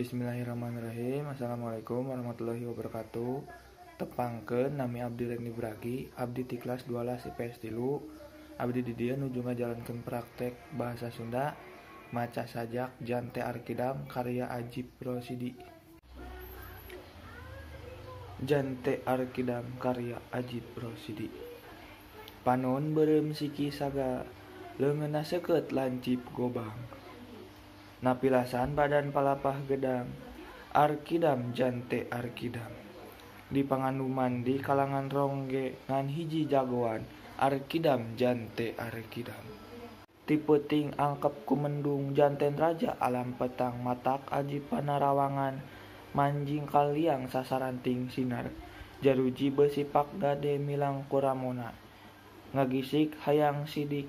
Bismillahirrahmanirrahim. Assalamualaikum warahmatullahi wabarakatuh. Tepangkeun nami abdi Reni Bragi, abdi ti kelas 12 IPS 3. Abdi di dieu nuju ngajalankeun praktek bahasa Sunda maca sajak Jante Arkidam karya Ajip Rosidi. Jante Arkidam karya Ajip Rosidi. Panon beureum siki saga, leungeunna seukeut lancip gobang. Napilasan badan palapah gedang, Arkidam jante Arkidam. Di panganduman di kalangan rongge ngan hiji jagoan, Arkidam jante Arkidam. Ti peuting angkep ku mendung janten raja alam petang matak aji panarawangan manjing kaliang sasaranting sinar. Jaruji beusi pak gade milang kuramona, ngagisik hayang sidik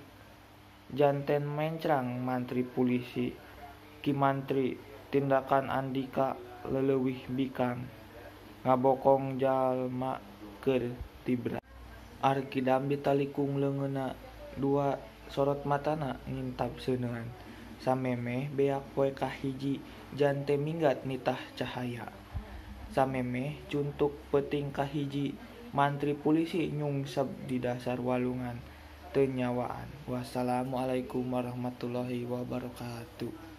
janten mencrang mantri pulisi. Ki Mantri tindakan Andika leleuwih bikang ngabokong jalma keur tibra. Arkidam ditalikung leungeunna dua sorot matana ngintap seuneuan. Samemeh beak poe kahiji jante minggat nitah cahaya. Samemeh cuntuk peuting kahiji mantri pulisi nyungsep di dasar walungan teu nyawaan. Wassalamualaikum warahmatullahi wabarakatuh.